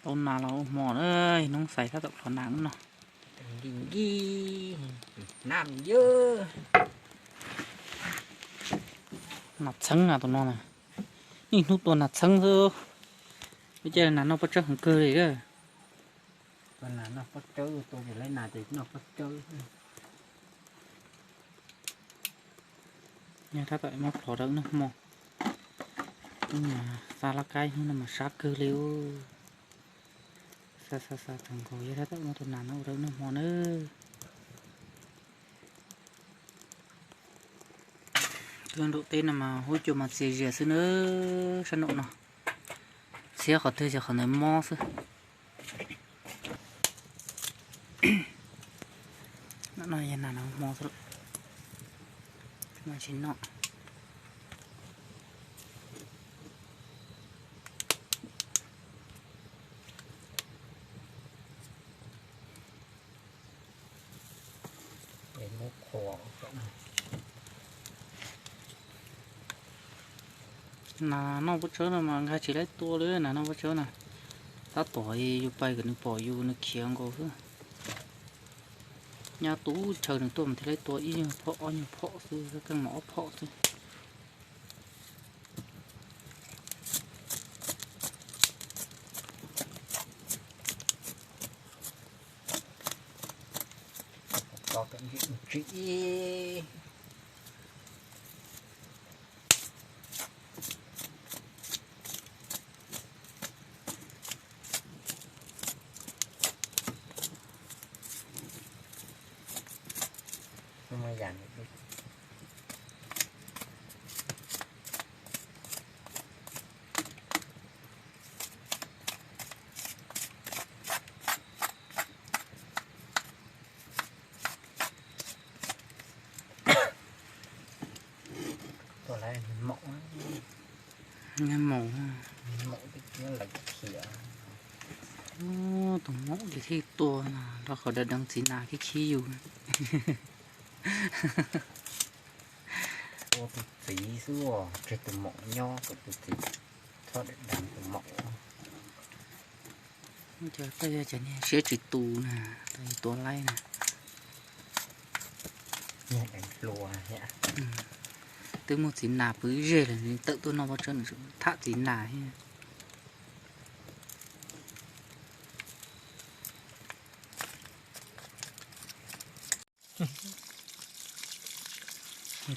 Tau nas los ua hmo na, hnub xais tab tom plhov nas no. Nkig nkig, nas yawg. Nas txheeb na tus no na. Niaj hnub tua nas txheeb xwb. Ua cas nas noj pob tsawb heev kawg li. Tua nas noj pob tsawb, tua ces lawv nas ces noj pob tsawb. Nyob tab tom muab plhov rau wb noj hmo. Wb mas xa laj kab hnub no mas sab kawg li. Xa xa xa tag nkaus, yog tab tom muab tus nas no ua rau wb noj hmo nawb. Tuaj nraum teb no mas huab cua mas txias zias xwb nawb, sab nraum no. Txhiab qhov twg ces qhov ntawd mob xwb. No yog nas no hmo xwb, mas tsis noj. Nas noj pob tsawb no mas nkag tsis laib tua li, nas noj pob tsawb na. Tab tom yus pais kom nws pom yus, nws khiav nkaus xwb. Nyab tub chaw nws tuaj mas thiaj laib tua ib nyuag phom ob nyuag phom xwb, keej mas ob phom xwb. Maum, tus maum li thiaj tua no, rau qhov deev deev txiv nas khib khib yus. Ua tus txiv xwb, tseg tus maum nyob kom tus txiv txhob deev deev tus maum. Cov tej yog cov niag siab tsis tus na, tua laib na. Twb muaj txiv nas pw ib zeg lawm, tawm tuaj noj pob tsawb nws tham txiv nas thiab.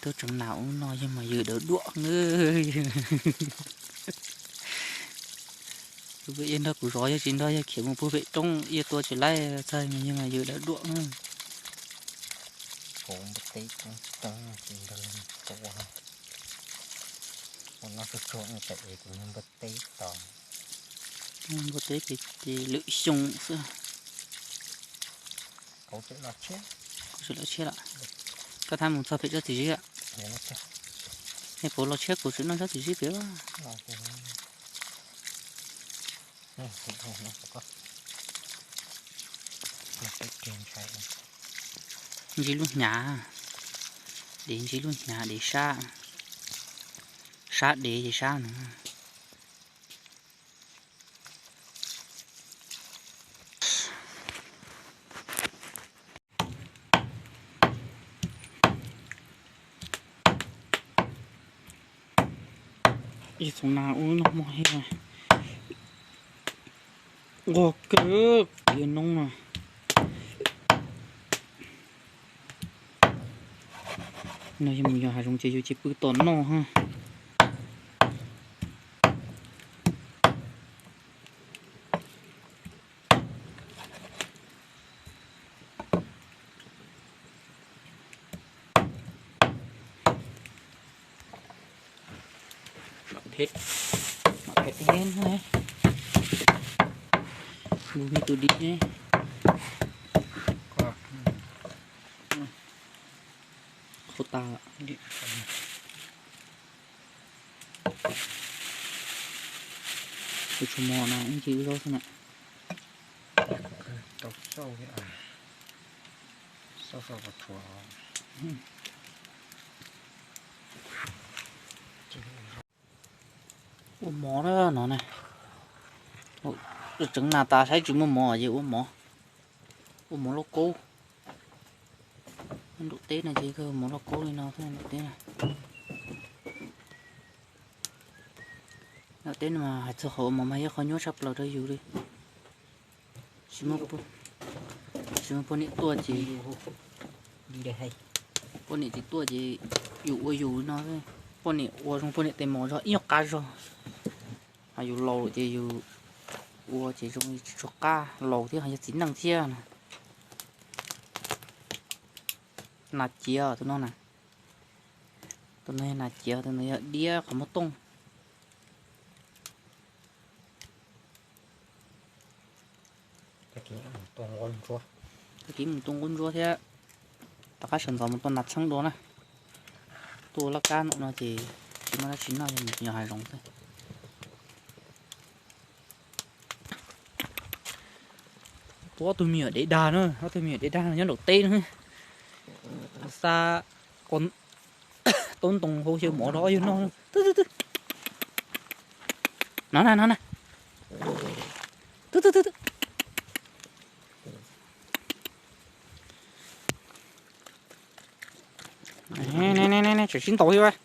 Tuaj tseev nas ub no yawg mas yws dawv duam na. Kuv peb iab nrog kuv zov, yog tsis nrog yawg khiav mus puag pem roob, iab tua tsis laib txog mas yawg mas yws dawv duam. Kuv npua teb coob coob ces nrog leej tua. Ua no tsuag tsuag ua pem es kuv npua teb tos. Npua teb ces lwm xyoo xwb. Kuv tseem los tshiab, kuv tseem los tshiab lawm. Koj thab mus txog pem tsob txiv zib lawm. Es kuv los tshiab kuv tseem noj tsob txiv zib pem. Ntsib lub hnyav, dev ntsib lub hnyav, dev sab, sab dev ces sab no. Ib txhoov nas ub noj hmo thiab, nquag kawg kiag noob na. No yog mus yos hav zoov ces yus tsis pw tom noj ha. Mov phem, mov phem tiag ne. Npus me tus dim ne. Qhov tas. Tus tshuav mov na ib ncig ub zaub xwb na. Ua mov na no na. Tseev nas tas saib tsis muaj mov ces ua mov, ua mov lauj kaub. Nyob nraum teb no ces kawg mov lauj kaub li no thiab nraum teb na. Nraum teb no mas hais txog qhov ua mov mas yog qhov nyuaj tshaj plaws rau yus li. Tsis muaj, tsis muaj poj niam tuaj ces, poj niam tsis tuaj ces yus ua yus no. Poj niam ua zoo poj niam tes mos zog ib nyuag qab zog. Ho yus laus lawm ces yus ua ces zoo li tsis tshua qab, laus thiab ho yog txiv neej thiab na. Nas ciav tus no na, tus no yog nas ciav, tus no yog diab qhov muag tooj. Tag kis mus tua nquab ntsuab thiab, tom qab sawv ntxov mus tua nas txheeb dua na. Tua laj kab no ces tsis muaj dab tsi noj, yog hav zoov xwb. Puab ob tug me nyuam dev dag na, ob tug me nyuam dev dag no nyob nraum teb na. Xa taub ntoo hau xyaw mov rau ob yawg noj. Twb twb twb, no na, no na, twb twb twb twb. Tseem sib ntaus thiab,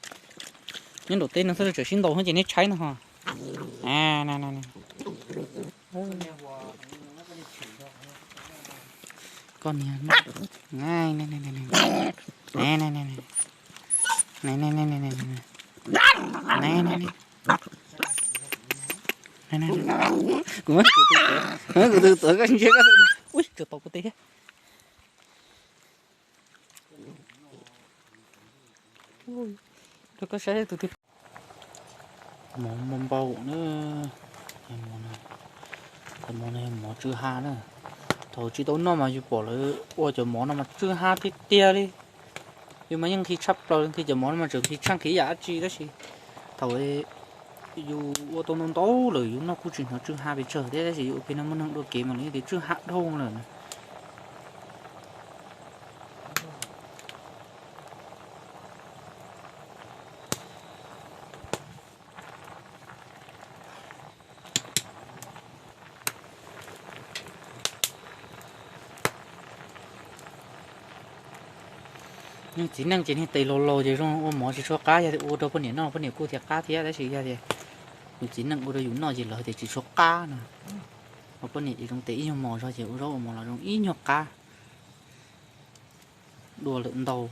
nyob nraum teb no xwb tseem sib ntaus ces neb tshaib no ho. Koj niag, kuv muab kuv tus tuav, kuv tus tuav koj ntsia koj, ui, tsuas tau kuv tes thiab. Rau koj saib tus twg. Mov npau npau na. Cov mov no yog mov tsw ha na. Thaum tsis tau noj mas yus pom lawv ua cov mov no mas tsw ha tiag tiag li. Yus mas yeej nqhis tshaj plaws, nqhis cov mov no mas tseem nqhis tshaj nqhis yam dab tsi tab sis thaum yus ua tau ntau ntau lawm yus noj kuj tsis hnov tsw ha pes tsawg thiab, tab sis yus ua pem no muaj neeg dua kev mas lawv yeej tias tsw ha dhau lawm na. Txiv neej ces niag tes laus laus ces zoo ua mov tsis tshua qab, yog ua rau poj niam noj poj niam kuj tias qab thiab, tab sis yog tias yus txiv neej ua rau yus noj ces lawv tias tsis tshua qab no. Ho poj niam ces zoo tes ib nyuag mos zog ces ua zaub ua mov los zoo ib nyuag qab, dua lawm ntau.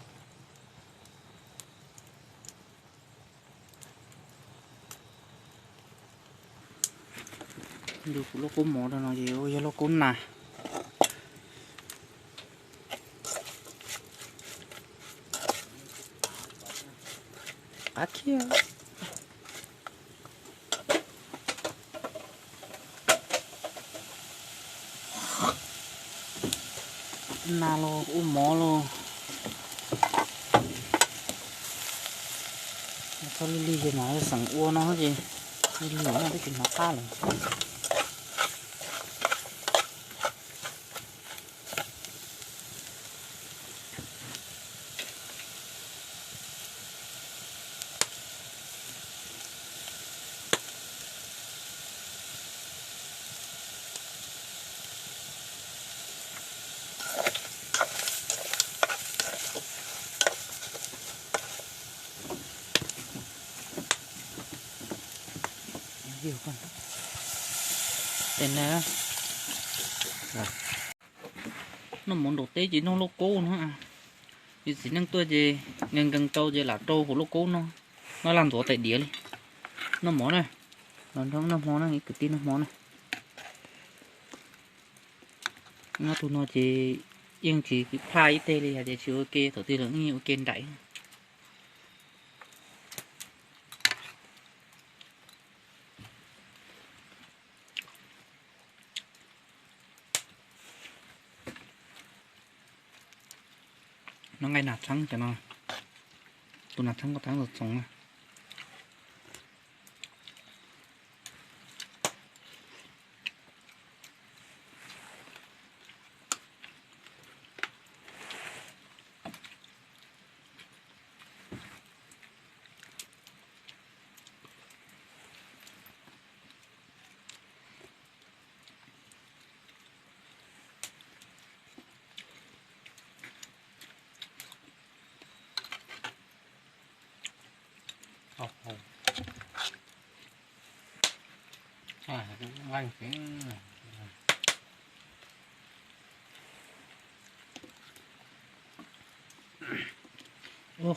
Ntu kuv lauj kaub mov rau no ces yog lauj kaub nas. Qab thiab. Nas los ua mov los txhob lig lig ces mam xeem ua no ces lig lig no twb tsis hnov qab lawm. Noj mov nraum teb ces noj lauj kaub no. Yus txiv neej tuaj ces nkees nkees rau ces lam rau hauv lauj kaub no, noj laj ntxuav tais diav li. Noj mov na, los nrog noj hmo na, kwv tij noj hmo na. Nyob tus no ces yeej tsis plaj ib teg li, hais tias tsis ua ke thaum twg los yeej ua ke nraim. Noj nqaij nas txheeb cov no, tus nas txheeb koj txheeb txoos txoos na. Ua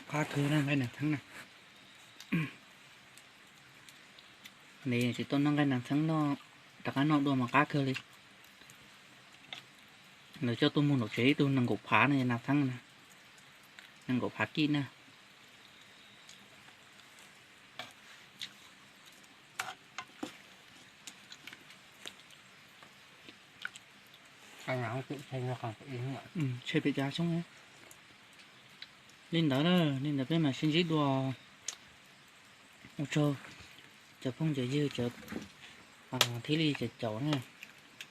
qab kawg na nqaij nas txheeb na. Nws tsis tau noj nqaij nas txheeb no, rov qab noj dua mas qab kawg li. Lawv coj tuaj muag nram tsev ib tug nees nkaum phav no nas txheeb na, nees nkaum phav kij na. Tshem pem cav xyoob. Li ntawd na, li ntawd peb mam sib ntsib dua. Ua tsaug cov phooj cov ywg, thiab li cov caum na.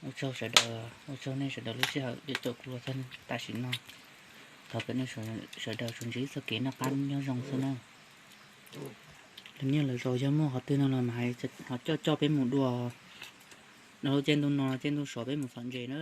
Ua tsaug sawv daws, ua tsaug nej sawv daws lub sij hawm yuav caum kuv los txog tam sim no. Thov kom nej sawv daws tsuas ntsib txoj kev noj qab nyob zoo xwb na. Lawv niaj lawv zaus yog muaj qhov twg no los mas hais, ho coj coj peb mus dua. Cia ntu no cia ntu sov peb mus txhom ntses na.